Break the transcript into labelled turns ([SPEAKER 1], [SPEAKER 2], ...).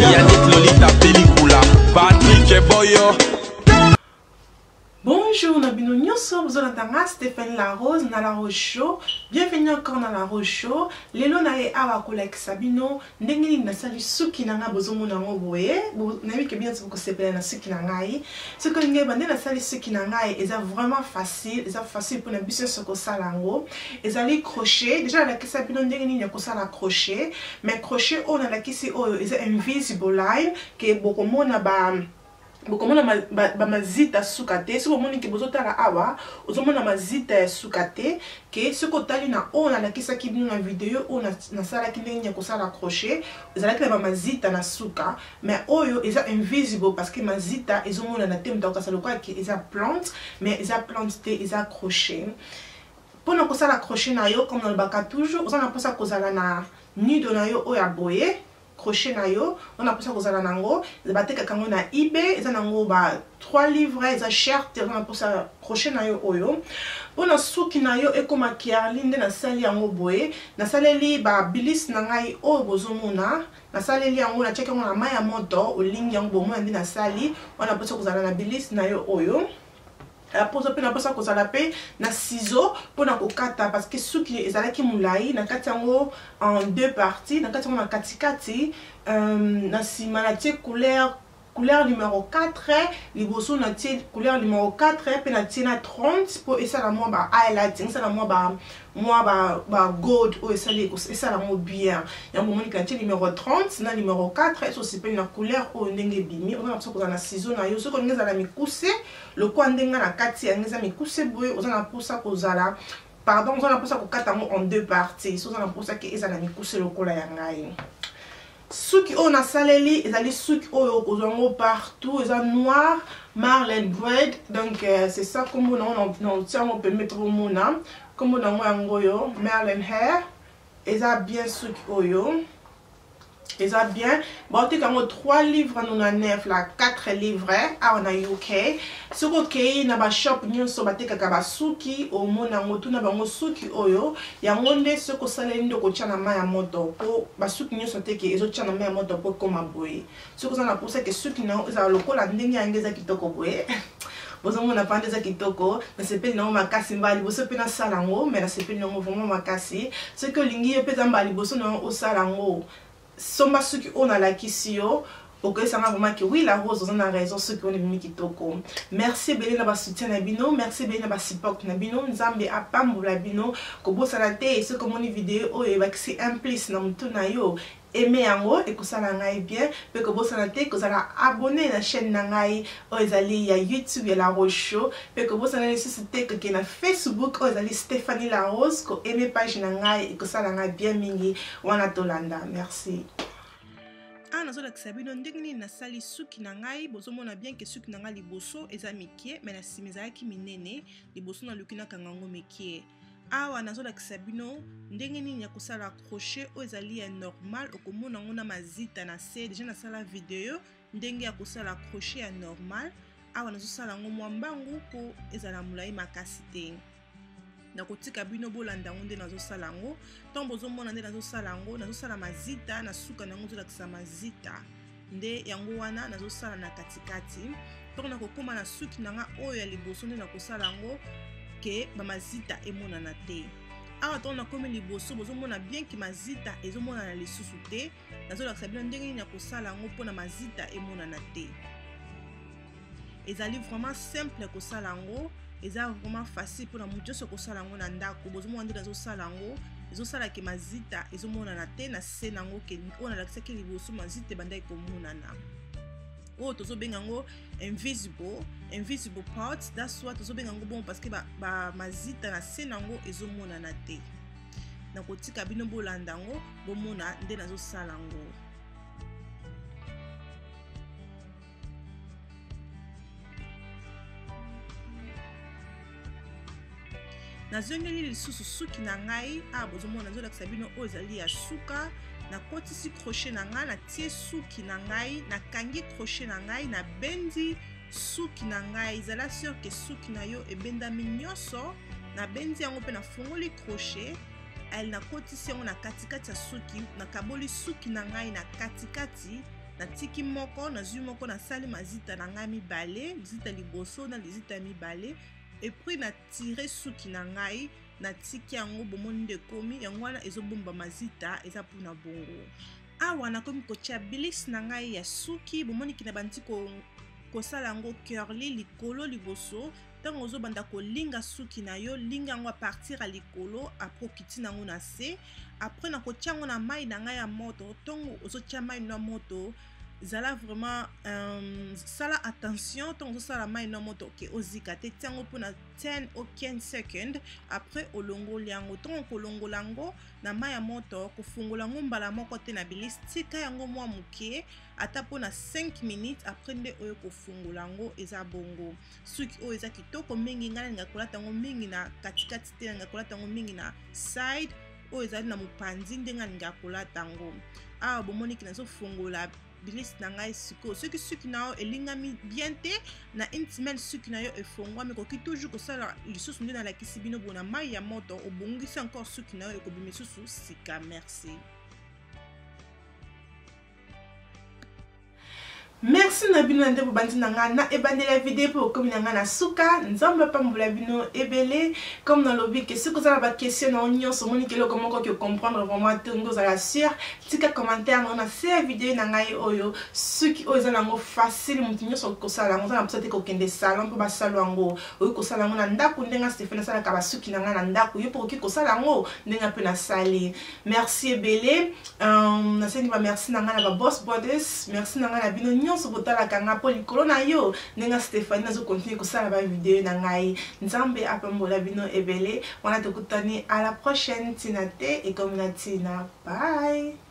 [SPEAKER 1] Yannick Lolita Pelicula, Patrick Boyo.
[SPEAKER 2] Bonjour na bino nyonso bozolanda nga Stéphanie La Rose na La Rose Show. Bienvenue encore na La Rose Show. Lelo na ye awa kolakisa bino ndenge nini nasali suki na ngai, bozomona yango boye. Nayebi ke bino bokosepela na suki na ngai. Soki olingi oyeba nde nasali suki na ngai, eza vraiment facile, eza facile mpona biso nyonso kosala yango. Ezali crochet. Déjà nalakisa bino ndenge nini ya kosala crochet, mais crochet oyo nalakisi oyo eza invisible line ke bokomona ba bokomona bamazita ba suka te. Soki omoni ke bozotala awa, ozomona mazita ya suka te, ke soki otali na oyo nalakisaki bino na video oyo nasalaki ndenge ya kosala crochet, ezalaki na bamazita na suka, mais oyo eza invisible parce que mazita ezomonana te. Moto akokasa lokola ke eza plante, mais eza plante te, eza crochet. Mpona kosala crochet na yo, comme nalobaka toujours, oza na mposa kozala na nido na yo oyo ya boye, crochet na yo wana mposa kozala nango. Batekaka yango na eBay, eza nango ba 3 livres, eza cher te. Oza na mposa crochet na yo oyo mpona suki na yo ekoma curly. Nde nasali yango boye, nasaleli babilis na ngai oyo bozomona, nasaleli yango, natiaki yango na mai ya moto. Olingi yango, bomona nde nasali wana. Mposa kozala na bilis na yo oyo, poso mpe na mposa kozala mpe na ciseau mpona kokata, parce que suki ezalaki molai. Na kati yango en deux parties, na kati yango na katikati, na nsima natie couleur numéro 4, liboso natie couleur numéro 4 mpe natie na 30 mpo esala mwa ba highlighting, esala mwa ba gold oyo esali, esala yango bien. Yango bomoniki natie numéro 30 na numéro 4. Eso osepeli na couleur oyo ndenge ebimi, oza na mposa kozala na ciseau na yo. Soki olingi ezala mikuse lokola ndenge na kati yango eza mikuse boye, oza na mposa kozala, pardon, oza na mposa kokata yango en deux parties. So oza na mposa ke ezala mikuse lokola ya ngai. Suki oyo nasaleli ezali suki oyo okozwa yango partout, eza noir marlin braid. Donc c'est ça, nkombo nango na otia yango pembe mpo bomona nkombo nango. Yango oyo marlin hair, eza bien. Suki oyo eza bien, baoteka yango 3 livres 99 la 4 livres awa na UK. Soki okei na bashop nyonso batekaka basuki, omona yango, tuna bango suki oyo. Yango nde soki osaleli nde okotia na mai ya moto, mpo basuki nyonso teke ezotia na mai ya moto mpo ekóma boye. Soki oza na mposa ke suki na yo ezala lokola ndenge yango eza kitoko boye, bozomona pande eza kitoko, nasepeli nango makasi. Mbala liboso mpe nasala yango, mais nasepeli nango vraiment makasi. Soki olingi yo mpe eza mbala liboso na yo osala yango, somba suki oyo nalakisi yo, okoyesanga vraiment ke oui, La Rose, oza na raison, soki wana ebimi kitoko. Merci ebele na basoutien na bino, merci ebele na basupport na bino. Nzambe apambola bino. Kobosana te, soki omoni video oyo ebakisi un plus na motu na yo, aime yango, ekosala ngai bien. Mpe kobosana te kozala abonné na chaîne na ngai oyo ezali ya YouTube ya La Rose Show. Mpe kobosana lisusu te kokende na Facebook oyo ezali Stéphanie La Rose, koaime page na ngai, ekosala ngai bien mingi. Wana tolanda, merci. Awa nazolakisa bino ndenge nini nasali suki na ngai. Bozomona bien ke suki na ngai liboso eza mike, mais na nsima ezalaki minene. Liboso naluki nakanga yango mike. Awa nazolakisa bino ndenge nini ya kosala crochet oyo ezali ya normal. Okomona yango na mazita na se. Déjà nasala video ndenge ya kosala crochet ya normal. Awa nazosala yango mwa mbangu mpo ezala molai makasi te. Nakotika bino bolanda yango nde nazosala yango. Ntango bozomona nde nazosala yango, nazosala mazita na suka na yango, ezolakisa mazita nde yango wana nazosala na katikati. Ntango nakokóma na suki na nga oyo ya liboso, nde nakosala yango ke bamazita emonana te. Awa ntango nakomi liboso, bozomona bien ke mazita ezomonana lisusu te. Nazolakisa bino ndenge nini ya kosala yango mpona mazita emonana te. Ezali vraiment simple kosala yango, eza vraiment facile mpona moto nyonso kosala yango na ndako. Bozomona nde nazosala yango, ezosalaka mazita ezomonana te na se nango, ke oyo nalakisaki liboso mazita ebandaki komonana. Oyo tozobenga yango invisible part, that's what tozobenga yango bongo, parce que bamazita ba na se nango ezomonana te. Nakotika bino bolanda yango, bomona nde nazosala yango. Nazongeli lisusu suki na ngai. Awa bozomona, nazolakisa bino oyo ezali ya suka. Nakotisi crochet na ngai, natie suki na ngai, nakangi crochet na ngai, nabendi. suki na ngai. Zala sûr ke suki na yo ebendami nyonso. Nabendi yango mpe nafungoli crochet, ale nakotisi yango na katikati ya suki, nakaboli suki na ngai na katikati, natiki moko, nazwi moko, nasali mazita na ngai mibale, lizita liboso na lizita mibale, et puis na tire suki na ngai, natiki yango. Bomoni nde ekomi yango wana, ezobomba mazita, eza mpona bongo. Awa nakomi kotia bilisi na ngai ya suki. Bomoniki na bandi kosala yango curly likolo liboso. Ntango ozobanda kolinga suki na yo, linga yango a partir ya likolo, après okiti nango na se. Après nakotia yango na mai na ngai ya moto. Ntango ozotia mai na moto, zala vraiment sala attention ntango ozosala mai na moto ke ozika te. Tia yango mpona 10 ou 15 second, après olongoli yango. Ntango kolongola yango na mai ya moto, kofungola yango mbala moko te na bilisi, tika yango mwa moke, ata mpona 5 minutes, après nde oyo kofungola yango. Eza bongo. Suki oyo eza kitoko mingi. Ngai nalinga kolata yango mingi na katikati te, nalinga kolata yango mingi na side oyo ezali na mopanzi, ndenge alingaka kolata yango. Awa bomoniki nazofungola bilisi na ngai sikoyo. Soki suki na yo elingami bien te, na une semaine suki na yo efongwami, okoki toujours kosala lisusu nde nalakisi bino bo na mai ya moto, obongisi encore suki na yo, ekobima lisusu sika. Merci. Merci na bino na nde bobandi na ngai na ebandeli ya video mpe bokomi na ngai na suka. Nzambe apambola bino ebele. Comme nalobi ke soki oza na baquestion na yo nyonso, omoniki eloko moko ke comprendre vraiment te, olingi ozala sûr, tika commentaire na yo na se ya video na ngai oyo. Suki oyo eza nango facile, moto nyonso akoki kosala yango. Oza na mposa te kokende salon mpo basala yango, okoki kosala yango na ndako ndenge Stephane asalaka basuki na ngai na ndako. Yo mpe okoki kosala yango ndenge mpe nasali. Merci ebele. Nasengi ba merci na ngai na ba boss brothers, merci na ngai na bino nyonso botalaka ngai, mpo likolo na yo ndenge Stéphanie nazokontinue kosala ba video na ngai. Nzambe apambola bino ebele. Wana tokutani à la prochaine. Ntina te ekomi na ntina. Bye.